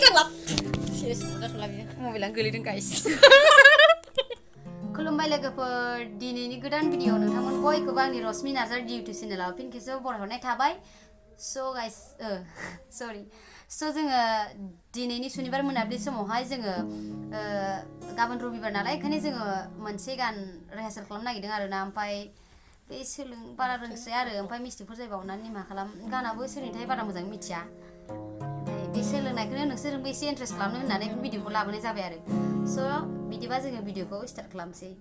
गांलाब सिरियास जाथ'ला बियो मबाइलानो गोलैदों गाइस खुलुमबाय लोगोफोर दिनैनि गोदान भिडिअ नोंथांमोन बयखौबो आंनि रश्मि नार्जारी इउटिउब चेनेलाव फिन खेबसेबाव बरायहरनाय थाबाय गाइस सरि जोङो दिनैनि सुनिबार मोनाबिलि समावहाय जोङो गाबोन रबिबार नालाय ओंखायनो जोङो मोनसे गान रिहार्सेल खालामनो नागिरदों आरोना ओमफ्राय बे बारा रोंस्राया आरो ओमफ्राय मिस्टेकफोर जायोबा अननानै निमाहा खालाम गानाबो सोरनिथाय बारा मोजाङै मिथिया बे सोलोंनायखौनो नोंसोरजोंबो एसे इन्ट्रेस्ट खालामनो होननानै भिडिअखौ लाबोनाय जाबाय आरो बिदिबा जोङो भिडिअखौ स्टार्ट खालामसै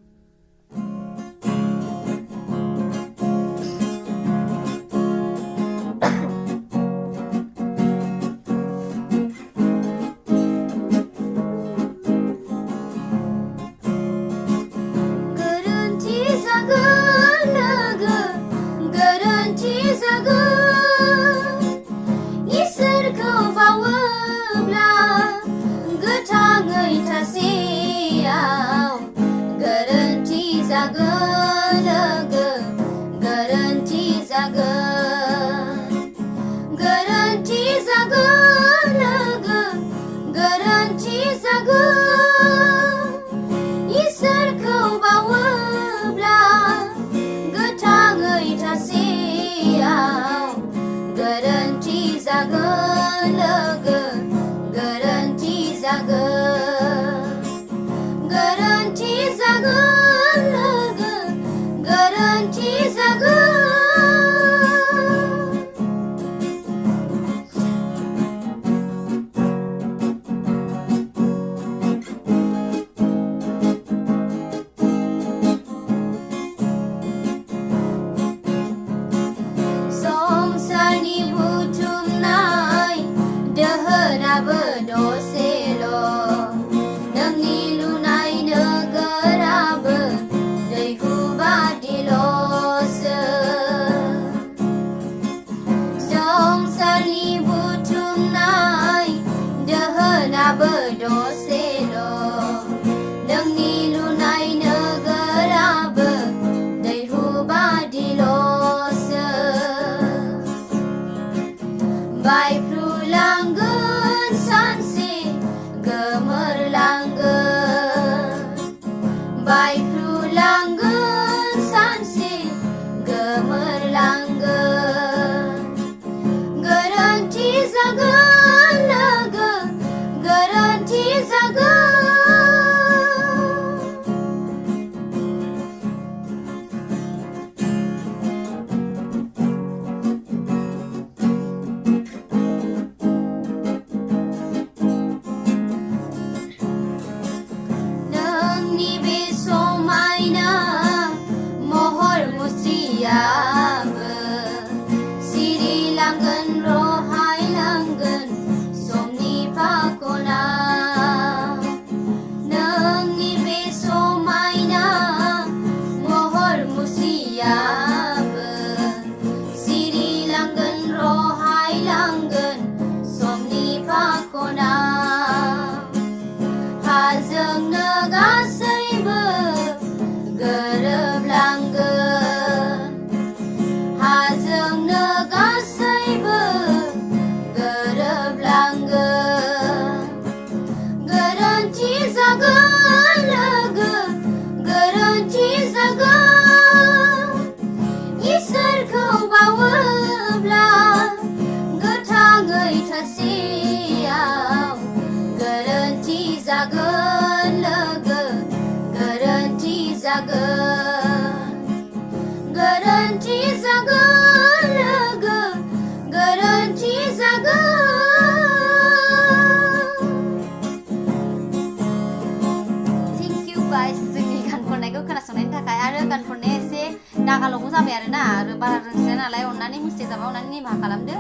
दागाल'गौ जाबाय आरोना आरो बारा रोंस्राया नालाय अननानै मिस्टेक जाबा अननानै निमाहा खालामदो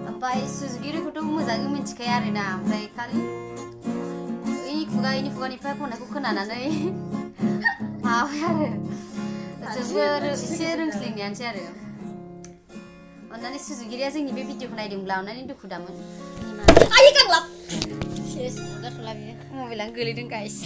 ओमफ्राय सुजुगिरिखौथ' मोजाङै मिथिखाया आरोना ओमफ्राय खालि इनि खुगानिफ्राय खननायखौ खोनानानै माबाय आरो जोबोर एसे रोंस्लिंनायानोसै आरो अननानै सुजुगिरिया जोंनि बे भिडिअखौ नायदोंब्ला अननानै दुखु दामोन आइ गांलाब सिरियास जाथ'ला बियो मबाइलानो गोलैदों गाइस